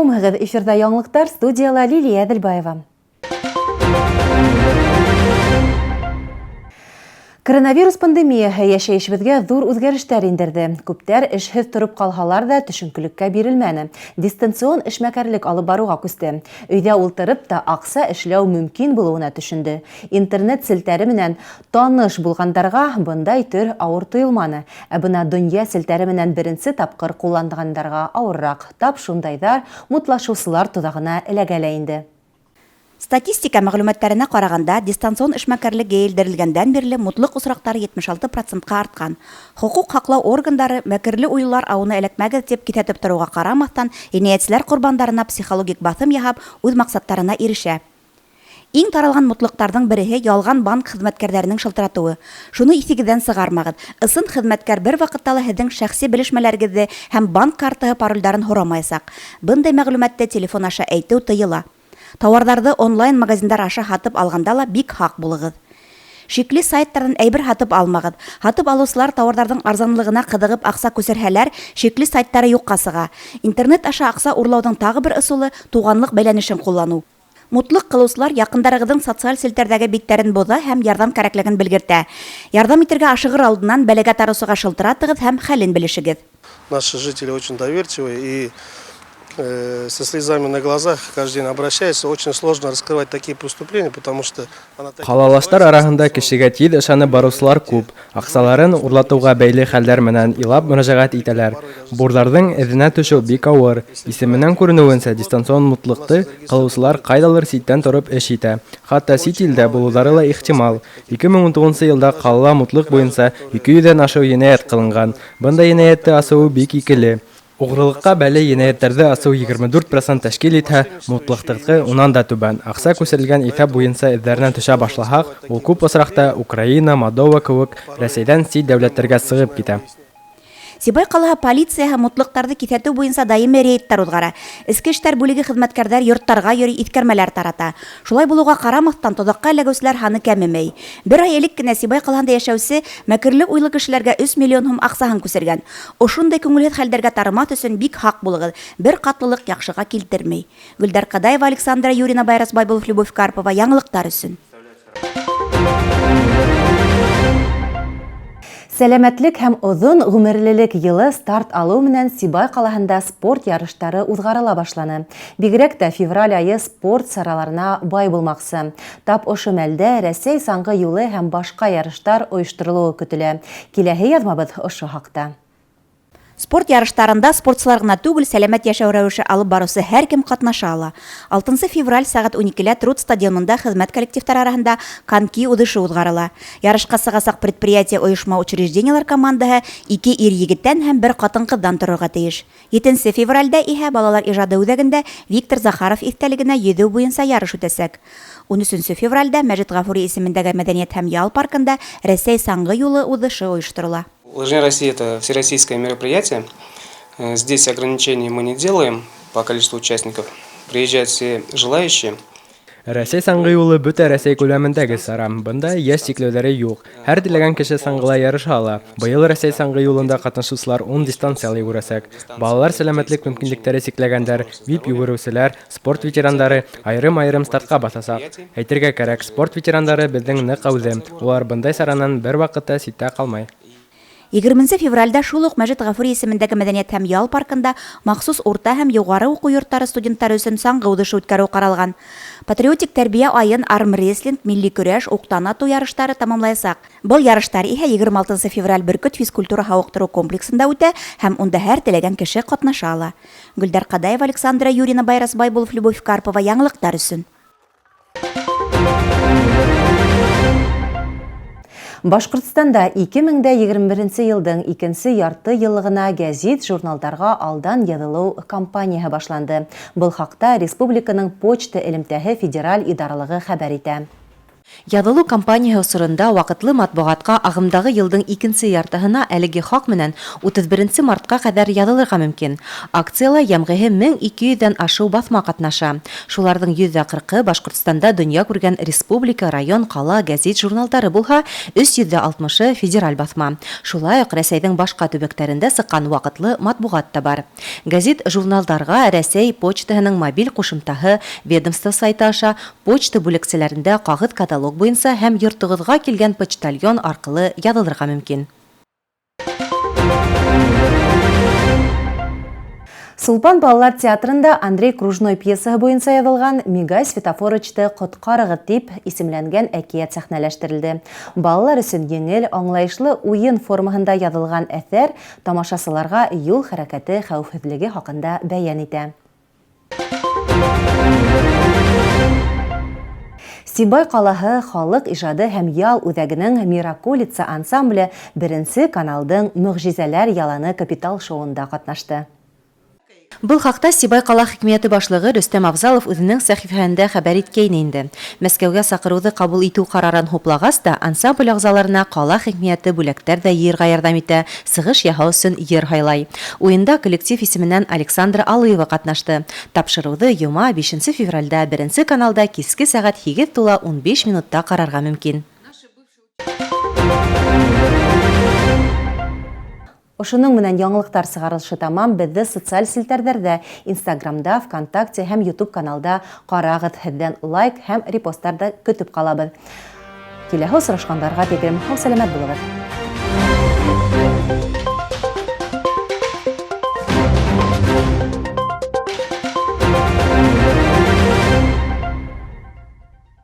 Һаумыһығыҙ, эфирҙа яңылыҡтар, студияла Лилия Әҙелбаева. Коронавирус пандемияһы йәшәйешебеҙгә ҙур үҙгәрештәр индерҙе. Күптәр эшһеҙ тороп ҡалһалар ҙа, төшөнкөлөккә бирелмәне. Дистанцион эшмәкәрлек алып барыуға күсте. Өйҙә ултырып та аҡса эшләү мөмкин булыуына төшөндө. Интернет селтәре менән таныш булғандарға бындай төр ауыр тойолманы. Ә бына донъя селтәре менән беренсе тапҡыр ҡулланғандарға ауырыраҡ. Тап шундайҙар мутлашыусылар тоҙағына эләгә лә инде. Статистика мәгълүматтарына ҡарағанда, дистанцион эшмәкәрлек йәйелдерелгәндән бирле мутлыҡ осраҡтары 76 процентҡа артҡан. Хоҡуҡ һаҡлау органдары мәкерле уйынлар ауына эләкмәгеҙ тип киҫәтеп тороуға ҡарамаҫтан, енәйәтселәр ҡорбандарына психологик баҫым яһап, үҙ маҡсаттарына ирешә. Иң таралған мутлыҡтарҙың береһе ялған банк хеҙмәткәрҙәренең шылтыратыуы. Шуны иҫегеҙҙән сығармағыҙ. Ысын хеҙмәткәр бер ваҡытта ла һеҙҙең шәхси белешмәләрегеҙҙе һәм банк картаһы паролдарын һорамаясаҡ. Бындай мәғлүмәтте телефон аша әйтеү тыйыла. Тауарҙарҙы онлайн магазиндар аша һатып алғанда ла бик һаҡ булығыҙ. Шикле сайттарҙан әйбер һатып алмағыҙ. Һатып алыусылар тауарҙарҙың арзанлығына ҡыҙығып аҡса күсерһәләр, шикле сайттары юҡҡа сыға. Интернет аша аҡса урлауҙың тағы бер ысулы туғанлыҡ бәйләнешен ҡулланыу. Мутлыҡ ҡылыусылар яҡындарығыҙҙың социаль селтәрҙәге биттәрен боҙа һәм ярҙам кәрәклеген белгертә. Ярҙам итергә ашығыр алдынан бәләгә тарыусыға шылтыратығыҙ һәм хәлен белешегеҙ. Наши жители очень доверчивые и со слезами на глазах каждый день обращаются. Очень сложно раскрывать такие преступления, потому что она так Ҡалалаштар араһында кешегә тиҙ ышанып барыусылар күп. Аҡсаларын урлатыуға бәйле хәлдәр менән илап мөрәжәғәт итәләр. Бурҙарҙың эҙенә төшөү бик ауыр. Исеменән күренеүенсә, дистанцион мутлыҡты ҡылыусылар ҡайҙалыр ситтән тороп эш итә. Хатта сит илдә булыуҙары ла ихтимал. 2019 йылда ҡалала мутлыҡ буйынса 200-ҙән ашыу енәйәт ҡылынған. Бындай енәйәтте асыуы бик икеле. Уғрылыҡҡа бәйле енәйәттәрҙе асыу 24% тәшкил итһә, мутлыҡтыҡы унан да түбән. Аҡса күсерелгән иҫәп буйынса эҙҙәренә төшә башлаһаҡ, ул күп осраҡта Украина, Молдова кеүек Рәсәйҙән сит дәүләттәргә сығып китә. Сибай ҡалаһы полицияһы мутлыҡтарҙы киҫәтеү буйынса даими рейдтар уҙғара. Эске эштәр бүлеге хеҙмәткәрҙәр йорттарға йөрөй, иҫкәрмәләр тарата. Шулай булыуға ҡарамаҫтан, тоҙаҡҡа эләгеүселәр һаны кәмемәй. Бер ай элек кенә Сибай ҡалаһында йәшәүсе мәкерле уйлы кешеләргә 3 миллион һум аҡсаһын күсергән. Ошондай күңелһеҙ хәлдәргә тарымаҫ өсөн бик һаҡ булығыҙ. Бер ҡатлылыҡ яҡшыға килтермәй. Гөлдәр Ҡадаева, Александра Юрина, Байрас Байбулов, Любовь Карпова. Яңылыҡтар өсөн. Сәләмәтлек һәм оҙон ғүмерлелек йылы старт алыу менән Сибай ҡалаһында спорт ярыштары уҙғарыла башланы. Бигерәк тә февраль айы спорт сараларына бай булмаҡсы. Тап ошо мәлдә Рәсәй саңғы юлы һәм башҡа ярыштар ойошторолоуы көтөлә. Киләһе яҙмабыҙ ошо хаҡта. Спорт ярыштарында спортсылар ғына түгел, сәләмәт йәшәү рәүеше алып барыусы һәр кем ҡатнаша ала. 6 февраль сәғәт 12-лә Труд стадионында хеҙмәт коллективтары араһында коньки уҙышы уҙғарыла. Ярышҡа сығасаҡ предприятие, ойошма, учреждениелар командаһы 2 ир егеттән һәм 1 ҡатын-ҡыҙҙан торорға тейеш. 7 февралдә иһә балалар ижады үҙәгендә Виктор Захаров иҫтәлегенә йөҙөү буйынса ярыш үтәсәк. 13 февралдә Мәжит Ғафури исемендәге мәҙәниәт һәм ял паркында Рәсәй саңғы юлы уҙышы ойошторола. Лыжня России – это всероссийское мероприятие. Здесь ограничений мы не делаем по количеству участников. Приезжают все желающие. Рәсәй саңғы юлы бөтә Рәсәй күләмендәге сара. Бында йәш сикләүҙәре юҡ. Һәр теләгән кеше саңғыла ярыша ала. Быйыл Рәсәй саңғы юлында ҡатнашыусылар 10 дистанцияла йүгерәсәк. Балалар, сәләмәтлек мөмкинлектәре сикләгәндәр, вип йүгереүселәр, спорт ветерандары айырым-айырым стартҡа баҫасаҡ. Әйтергә кәрәк, спорт ветерандары беҙҙең ныҡ әүҙем. Улар бындай саранан бер ваҡытта ситтә ҡалмай. 20 февралдә шул уҡ Мәжит Ғафури исемендәге мәҙәниәт һәм ял паркында махсус урта һәм юғары уҡыу йорттары студенттары өсөн саңғы уҙышы үткәреү ҡаралған. Патриотик тәрбиә айын армрестлинг, милли көрәш, уҡтан атыу ярыштары тамамлаясаҡ. Был ярыштар иһә 26 февраль Бөркөт физкультура һауыҡтырыу комплексында үтә һәм унда һәр теләгән кеше ҡатнаша ала. Гөлдәр Ҡадаева, Александра Юрина, Байрас Байбулов, Любовь Карпова. Яңылыҡтар өсөн. Башҡортостанда 2021 йылдың икенсе ярты йыллығына гәзит, журналдарға алдан яҙылыу кампанияһы башланды. Был хаҡта республиканың почта элемтәһе федераль идаралығы хәбәр итә. Яҙылыу кампанияһы осоронда ваҡытлы матбуғатҡа ағымдағы йылдың икенсе яртыһына әлеге хаҡ менән 31 мартҡа ҡәҙәр яҙылырға мөмкин. Акцияла йәмғиһе 1200 ҙән ашыу баҫма ҡатнаша. Шуларҙың 140-ы Башҡортостанда донъя күргән республика, район, ҡала, гәзит, журналдары булһа, 360-ы федераль баҫма. Шулай уҡ Рәсәйҙең башҡа төбәктәрендә сыҡҡан ваҡытлы матбуғат та бар. Гәзит, журналдарға Рәсәй почтаһының мобиль ҡушымтаһы, ведомство сайты аша, почта бүлексәләрендә ҡағыҙ каталог буйынса һәм йортоғоҙға килгән почтальон арҡылы яҙылырға мөмкин. Сулпан балалар театрында Андрей Кружной пьесаһы буйынса яҙылған «Мигай светофорычты ҡотҡарығыҙ» тип исемләнгән әкиәт сәхнәләштерелде. Балалар өсөн еңел, аңлайышлы уйын формаһында яҙылған әҫәр тамашасыларға юл хәрәкәте хәүефһеҙлеге хаҡында бәйән итә. Сибай ҡалаһы халыҡ ижады һәм ял үҙәгенең «Мираколица» ансамбле беренсе каналдың «Мөғжизәләр яланы» капитал шоуында ҡатнашты. Был хаҡта Сибай ҡала хакимиәте башлығы Рөстәм Афзалов үҙенең сәхифәһендә хәбәр иткәйне инде. Мәскәүгә саҡырыуҙы ҡабул итеү ҡарарын хуплағас та, ансамбль ағзаларына ҡала хакимиәте бүләктәр ҙә йыйырға ярҙам итә, сығыш яһау өсөн ер һайлай. Уйында коллектив исеменән Александра Алыева ҡатнашты. Тапшырыуҙы йома 5 февралдә беренсе каналда киске сәғәт 8:15 минутта ҡарарға мөмкин. Ошоноң менән яңылыҡтар сығарылышы тамам. Беҙҙе социаль селтәрҙәрҙә, Инстаграмда, ВКонтакте һәм YouTube каналда ҡарағыҙ. Һеҙҙән лайк һәм репосттар ҙа көтөп ҡалабыҙ. Киләһе осрашҡандарға тиклем һау-сәләмәт булығыҙ.